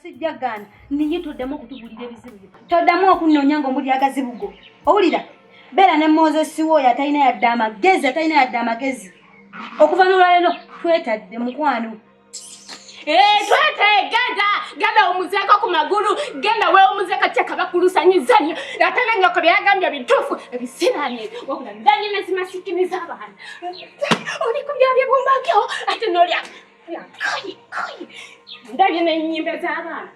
Sijja gaana niye toddamu okutubulira ebizibu byo, toddamu okunnoonya ng'ombulira agazibu go. Owulira? Beera ne Moses wo oyo atalina yadde amagezi, atalina yadde amagezi. Okuva n'olwaleero twetadde mukwano. Eh, twete genda genda omuzeeko ku magulu, genda weewumuzeeko kyeka bakulusanyiza nnyo, ate ne nnyoko bye yagambye bituufu ebisiraani wabula ndanye ne zimasikini z'abaana oli ku bya byebumbakyo ate n'olya koyi koyi ndabye n'ennyimbe z'abaana.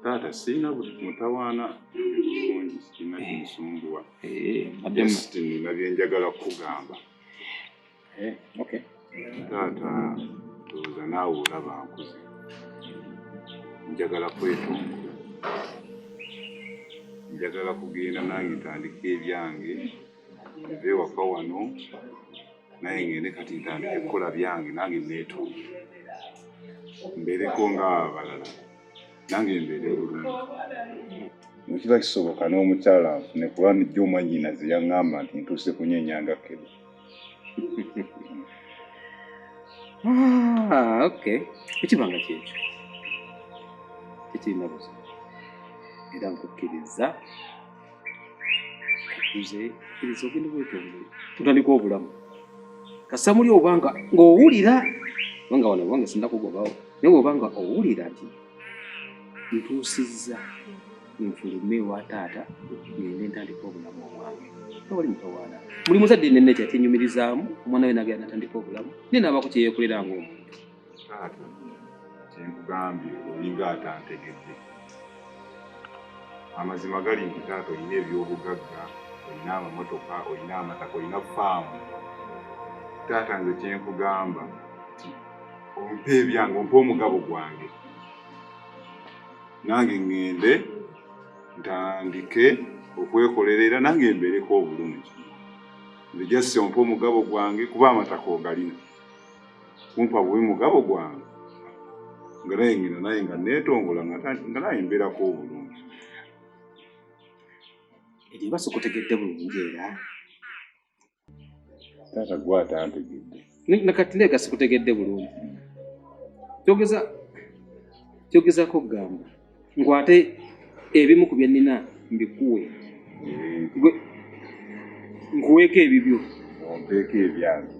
Taata sirina buli mutawaana bulungi, sirina kinsumbuwa. Just nina bye njagala kukugamba. Taata ndowooza naawe olaba nkuze, njagala kwetongola, njagala kugenda nange ntandike ebyange, nve ewaka wano naye ngende kati ntandike kukola byange nange neetongole, mbeereko ng'abalala, nange mbeere bulungi. Bwe kiba kisoboka n'omukyala nfune, kuba jjo mwannyinaze yaŋŋamba nti ntuuse kunyeenya nga kkebe. Ah, okay. Ekibanga kyekyo tekirina buzibu, era nkukkiriza okuze kkiriza ogende bwetongole tutandika obulamu. Kasita muli obanga ng'owulira, kubanga wano wange sinda kugobawo, naye bw'obanga owulira nti ntuusizza nfulume ewa taata ngende ntandika obulamu obwange, tewali mutawaana. Buli muzadde nenna ekyo akyenyumirizaamu, omwana we nagenda natandika obulamu naye nabaako kyeyekolera ng'omuntu. Taata kyenkugambye olinga atantegedde. Amazima gali nti taata olina ebyobugagga, olina amamotoka, olina amataka, olina faamu. Taata nze kyenkugamba nti ompe ebyange, ompe omugabo gwange, nange ŋŋende ntandike okwekolera era nange mbeereko obulungi. Nze just ompe omugabo gwange, kuba amataka ogalina, kumpa bubi mugabo gwange nga naye ngenda naye nga neetongola nga naye mbeerako obulungi. Eryo oba sikutegedde bulungi era? Taata gwe atantegedde. Nakati ndabika sikutegedde bulungi. Kyogezaako okugamba nkwate ebimu ku bye nnina mbikuwe. Gwe nkuweeko ebibyo. Ompeeko ebyange.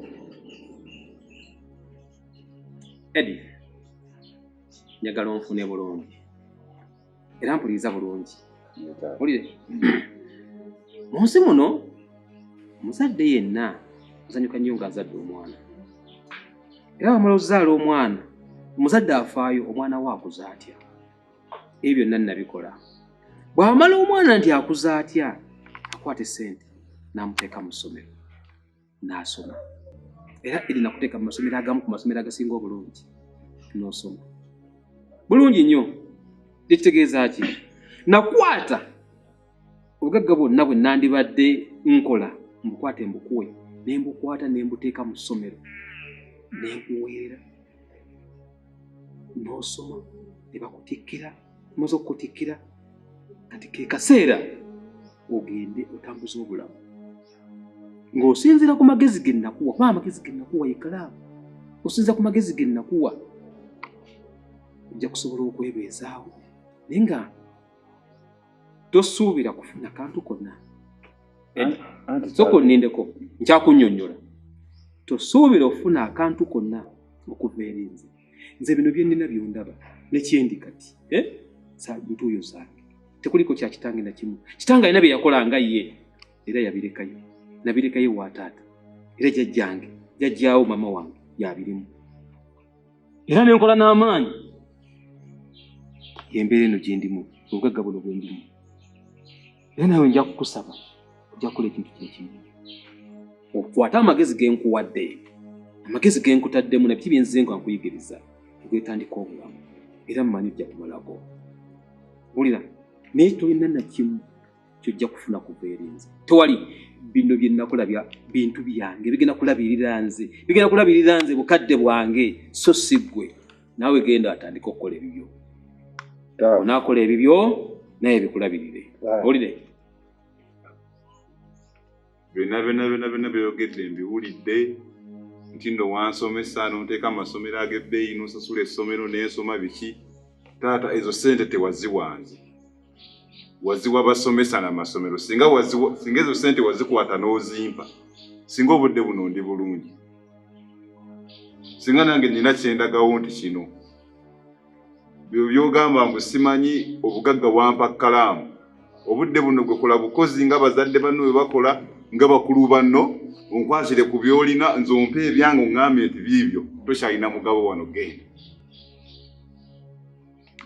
Eddie, njagala onfune bulungi era mpuliriza bulungi. Mpulire. Mu nsi muno omuzadde yenna osanyuka nnyo ng'azadde omwana, era bw'amala okuzaala omwana omuzadde afaayo omwana we akuze atya. Ebyo byonna nabikola. Bw'amala omwana nti akuze atya, akwata essente n'amuteeka mu ssomero n'asoma, era Eddie nakuteeka mu masomero agamu ku masomero agasinga obulungi n'osoma bulungi nnyo. Ekitegeeza ki? Nakwata obugagga bwonna bwe nandibadde nkola mbukwate mbukuwe, ne mbukwata ne mbuteeka mu ssomero ne nkuweerera n'osoma ne bakutikkira. Omaze okukutikkira kati ke kaseera ogende otambuze obulamu ng'osinziira ku magezi ge nakuwa, kuba amagezi ge nakuwa ye kalaamu. Osinziira ku magezi ge nakuwa ojja kusobola okwebeezaawo, naye nga tosuubira kufuna kantu konna. Sooka onnindeko, nkyakunnyonnyola. Tosuubira okufuna akantu konna okuva eri nze. Nze bino bye nnina byondaba ne kyendi kati, ntuuyo zange tekuliko kya kitange na kimu. Kitange alina bye yakola nga ye, era yabirekayo, nabirekayo wa taata, era jjajjange, jjajjaawo mama wange yabirimu, era ne nkola n'amaanyi. Embeera eno gye ndimu, obugagga buno bwe ndimu, era naawe nja kukusaba ojja kukola ekintu kye kimu, okwate amagezi ge nkuwadde Amagezi ge nkutaddemu na biki bye nzize nga nkuyigiriza okwetandika obulamu era mmanyi ojja kumalako. Wulira, naye tolina na kimu ky'ojja kufuna kuva eri nze. Tewali bino bye nakola bya bintu byange bigenda kulabirira nze, bigenda kulabirira nze bukadde bwange, so si ggwe. Naawe genda atandike okukola ebibyo. Onaakola ebibyo naye bikulabirire. Owulire? Byonna byonna byonna byonna by'oyogedde mbiwulidde nti nno wansomesa n'onteeka amasomero ag'ebbeeyi n'osasula essomero n'ensoma biki. Taata ezo ssente tewaziwa nze, waziwa basomesa na masomero. Singa waziwa, singa ezo ssente wazikwata n'ozimpa, singa obudde buno ndi bulungi, singa nange nnina kyendagawo nti kino byo by'ogamba mbu simanyi obugagga wampa kkalaamu. Obudde buno gwe kola bukozi nga bazadde banno bwe bakola nga bakulu banno, onkwatire ku by'olina nze ompe ebyange oŋŋambye nti biibyo, tokyalina mugabo wano genda.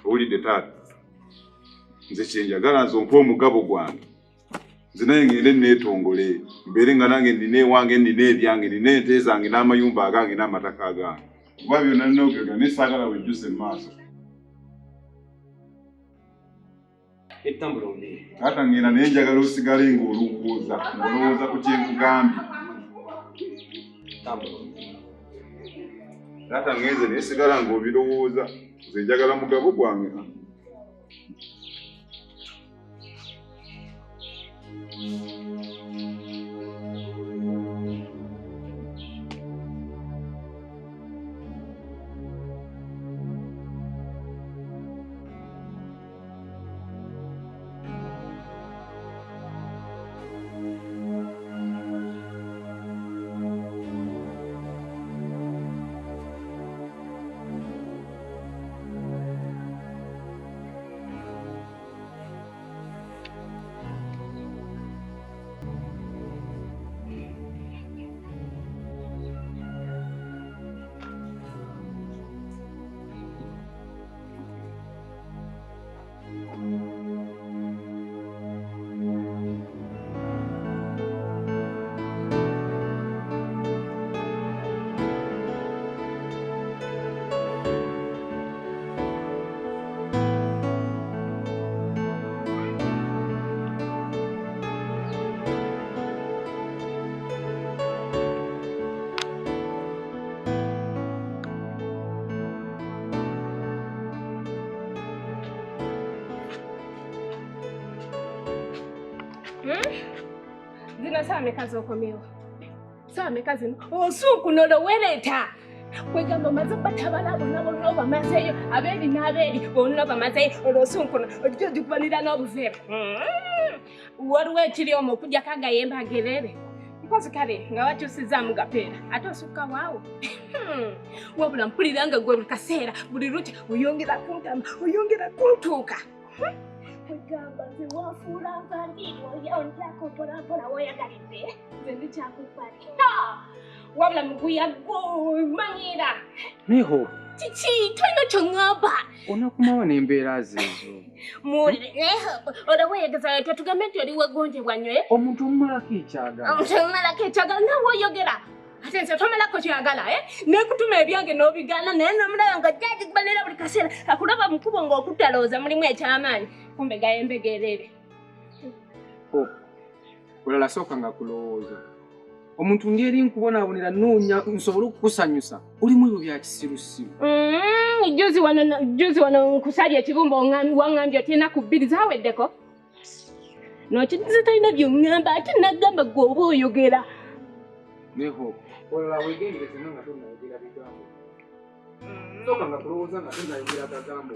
Owulidde taata? Nze kye njagala nze ompe omugabo gwange, nze naye ngende neetongole mbeere nga nange nnina ewange, nnina ebyange, nnina ente zange n'amayumba agange n'amataka agange. Kuba byonna nnina okwogera naye saagala wejjuse mu maaso. Taata ngenda naye njagala osigale ng'olowooza, ng'olowooza ku kye nkugambye. Taata ngenze naye sigala ng'obirowooza, nze njagala mugabo gwange. Zino sawa meka zokomyewo? Sawa meka zino? Osuuku nolowereta kwegamba omaze batabala bonna bonna obamazeeyo, abeeri n'abeeri bonna obamazeeyo, olwo osunkuno ojja ogikubanira n'obuveera. Waliwo ekiri omwo okuggyako agayembe agerere mpozi kale nga wakyusizaamu gapeera ate osukka waawo. Wabula mpulira nga gwe buli kaseera buli lukya oyongera kuntama, oyongera kuntuuka. Kwegamba nze wanfuula nvandiirwa ondyako mpolampola woyagalidde nze ndikyakuppa. Wabula muguya gwe manyiira. Neho. Kiki tolina kyoŋŋamba? Onakomawo n'embeera zeezo. Muwulire olwo weegezayo tetugambe nti oli wegonjebwa nnyo. Omuntu omumalako ekyagala. Omuntu omumalako ekyagala nawe oyogera. Ate nze tomalako kyagala, eh? Nekutuma ebyange n'obigaana naye n'omulaba nga jjajikubalira buli kaseera akulaba mu kkubo ng'okuttalooza mulimu ekyamaanyi kumbe gayembe geereere. Olala sooka nga kulowooza. Omuntu ng'eri nkubonaabonera nnoonya nsobole okukusanyusa olimu ebyo bya kisirusiru. Juzi wano nkusalye ekibumba waŋŋambye oti ennaku bbiri zaaweddeko. Nokidiza talina by'oŋŋamba ate nagamba ggwe oba oyogera. Neho olala weegendereze nga tonnayogera bigambo. Sooka nga kulowooza nga tonnayogera kagambo.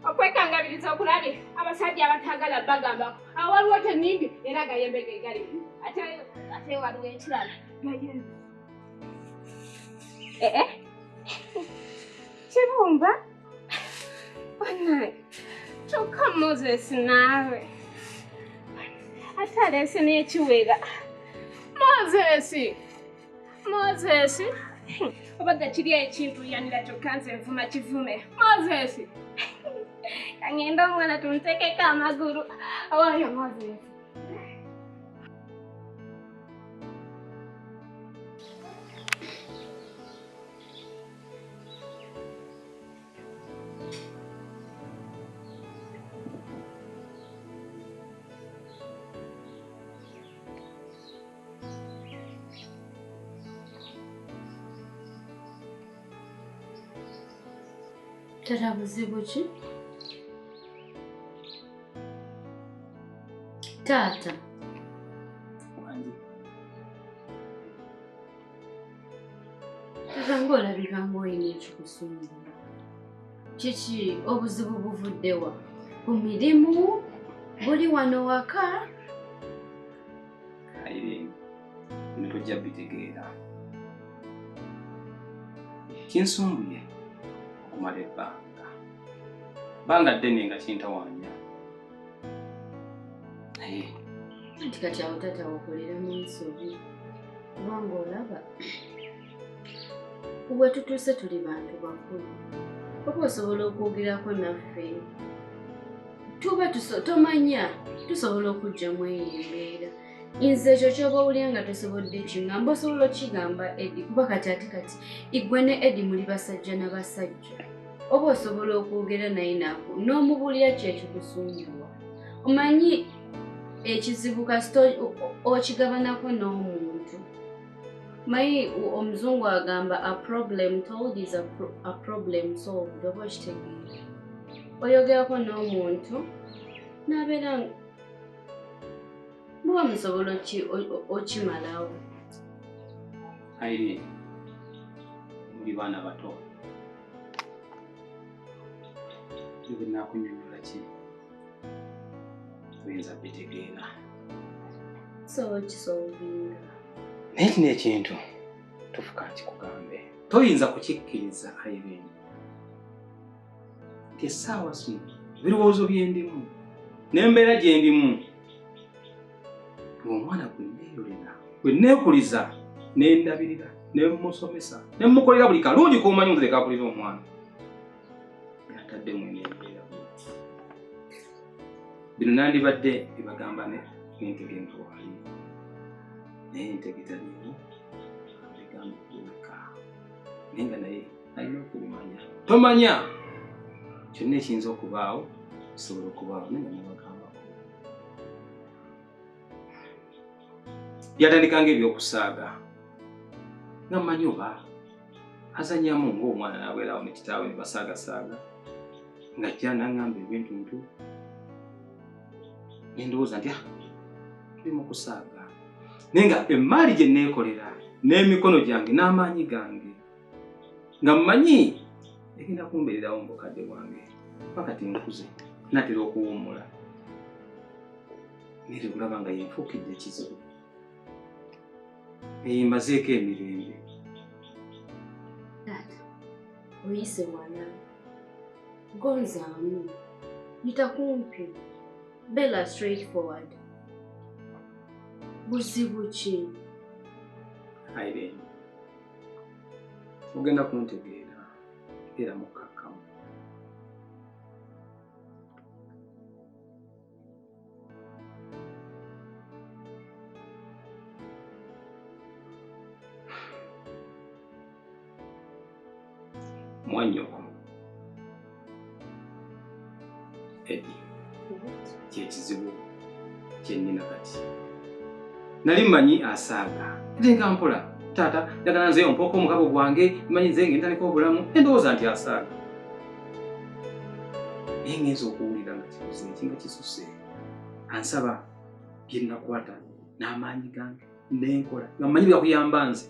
Okwekangabiriza okulabye abasajja abataagala bagambako awo waliwo tennimbi era gayembe ge gali ate ate waliwo ekirala gayembe. Eh, kibumba bannange kyokka Moses naawe ate aleese n'ekiwera. Moses, Moses, obadde kiri ekintuyanira kyokka nze nvuma kivume. Moses, kangende omwana tumuteekeko amagulu. Awaayo Moses. Tata buzibu ki? Taata. Tata ng'olabika ng'olina ekikusumbuwa. Kiki obuzibu buvudde wa? Ku mirimu, buli wano waka? Irene, bino tojja bitegeera. Kinsumbuye okumala ebbanga. Bbanga ddene nga kintawaanya. Naye anti kati awo taata wakoleramu ensobi kubanga olaba we tutuuse tuli bantu bakulu. Oba osobola okwogerako naffe. Tuba tomanya tusobola okuggyamu eyo embeera. Nze ekyo ky'oba owulira nga tosobodde kingamba osobola okigamba Eddie kuba kati ate kati igwe ne Eddie muli basajja na basajja. Oba osobola okwogera naye nako n'omubuulira ki ekikusumbuwa. Omanyi ekizibu kasita okigabanako n'omuntu. Manyi omuzungu agamba a problem told is a problem solved. Oba okitegeera. Oyogerako n'omuntu n'abeera muba musobola okimalawo. Irene, muli baana bato. Bwe naakunnyonnyola ki toyinza bitegeera. Sobola okisolvinga. Naye kino ekintu tufuka nkikugambe. Toyinza kukikkiriza Irene. Nti essaawa zino ebirowoozo bye ndimu n'embeera gye ndimu ng'omwana gwe neeyolera gwe neekuliza ne ndabirira ne mmusomesa ne mmukolera buli kalungi k'omanyi nze kakulira omwana. Yataddemu eno embeera bw'eti. Bino nandibadde bibagamba n'entege nga waali. Naye entege taliimu bigamba okuweka. Naye nga naye alina okubimanya. Tomanya kyonna ekiyinza okubaawo kisobola okubaawo naye nga nabagambako. Byatandika ng'ebyokusaaga nga mmanyi oba azannyamu ng'omwana n'abeerawo ne kitaawe ne basaagasaaga ng'ajja n'aŋŋamba ebintuntu ne ndowooza nti tuli mu kusaaga. Naye nga emmaali gye neekolera n'emikono gyange n'amaanyi gange nga mmanyi egenda kumbeererawo mu bukadde bwange paka ti nkuze natera okuwummula. Naye tekulaba nga yenfuukidde ekizibu. Eyimbazeeko emirembe. Taata, oyise wala. Gonzaamu. Yita kumpi. Bella straightforward. Buzibu ki? Irene, ogenda kuntegeera era mukkakkamu. Mwannyoko Eddie kye kizibu kye nnina kati. Nali mmanyi asaaga ate nga mpola taata njagala nze ompooko omugabo gwange mmanyi nze ng'entandika obulamu endowooza nti asaaga. Naye ngenza okuwulira nga kikuze ekinga kisusse. Ansaba bye nnakwata n'amaanyi gange n'enkola nga mmanyi byakuyamba nze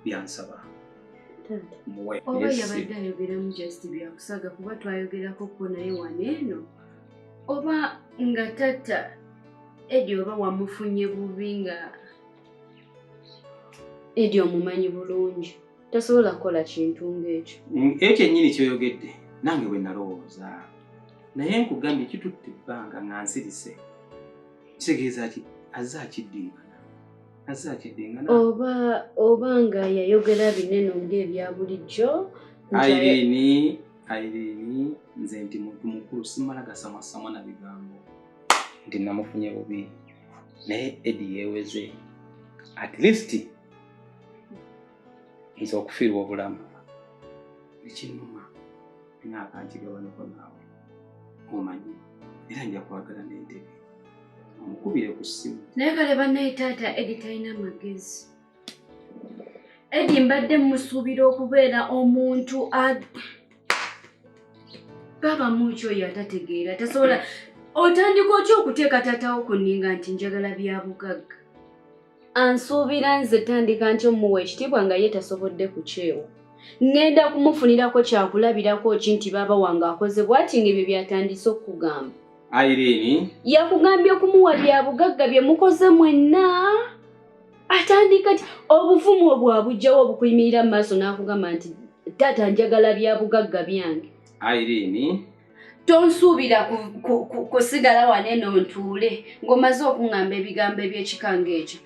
byansaba. Taata, Muwe. oba yabadde ayogeramu just byakusaaga kuba twayogerako ko naye wano eno. Oba nga tata Eddie oba wamufunye bubi nga Eddie omumanyi bulungi tasobola kukola kintu ng'ekyo. Ekyo kyennyini ky'oyogedde nange bwe nalowooza. Naye nkugambye kitutte ebbanga nga nsirise. Kitegeeza ki azze akiddingana. Azze akiddingana. Oba nga yayogera binene ng'ebya bulijjo. Irene, Irene, nze nti muntu mukulu simala gasamwasamwa na bigambo. Nti namufunye bubi. Naye Eddie yeeweze. At least nze okufiirwa obulamu ekinnuma nga nkigabaneko naawe omanyi era nja kwagala n'entebe omukubire ku ssimu. Naye kale bannaye taata Eddie talina magezi. Eddie mbadde mmusuubira okubeera omuntu Baba muki oyo atategeera tasobola otandika otya okuteeka taatawo ku nninga nti njagala bya bugagga. Ansuubira nze tandika nti omuwa ekitiibwa nga ye tasobodde kukyewa. Ŋŋenda kumufunirako kyakulabirako ki nti baaba wange akoze bw'ati ng'ebyo by'atandise okukugamba. Irene Yakugambye kumuwa bya bugagga bye mukoze mwenna. Atandika ti obuvumu obwo abugyawo obukuyimirira mu maaso n'akugamba nti taata njagala bya bugagga byange. Irene Tonsuubira kusigala wano eno ntuule ng'omaze okuŋŋamba ebigambo eby'ekika ng'ekyo.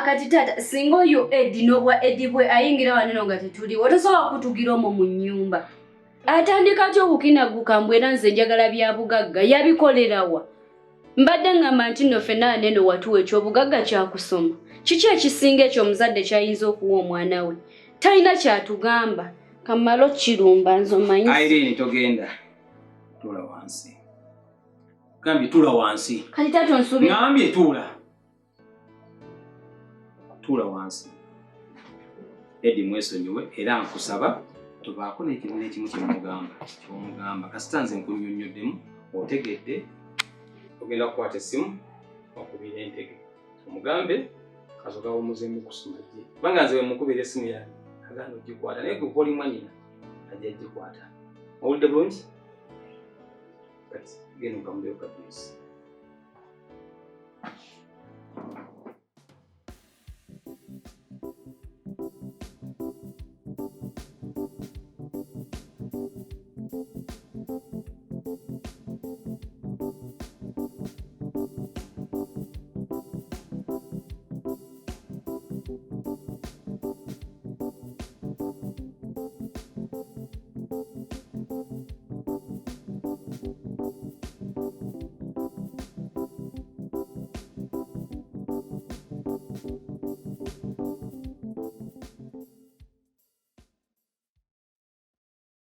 Kati taata singa oyo Edi n'obwa Edi bwe ayingira wano eno nga tetuliwo tosobola kutugira omwo mu nnyumba. Atandika atya okukinaguka mbu era nze njagala bya bugagga yabikolerawa. Mbadde ŋŋamba nti nno ffenna wano eno watuwa eky'obugagga kyakusoma. Kiki ekisinga ekyo omuzadde ky'ayinza okuwa omwana we? Talina ky'atugamba. Kamale okirumba nze omanyi. Irene togenda. Tuula wansi. Gambye tuula wansi. Kati taata onsuubira. Ngambye tuula. Tuula wansi. Edi mwesonyiwe era nkusaba tobaako n'ekintu n'ekimu kyemugamba ky'omugamba kasita nze nkunnyonnyoddemu otegedde ogenda kukwata essimu okubira entege omugambe kasooka awummuzeemu kusoma gye kubanga nze bwe mukubira essimu yange agaana ogikwata naye gwe oli mwannyina ajja gikwata. Owulidde bulungi? Kati genda okamuleyo ka juice.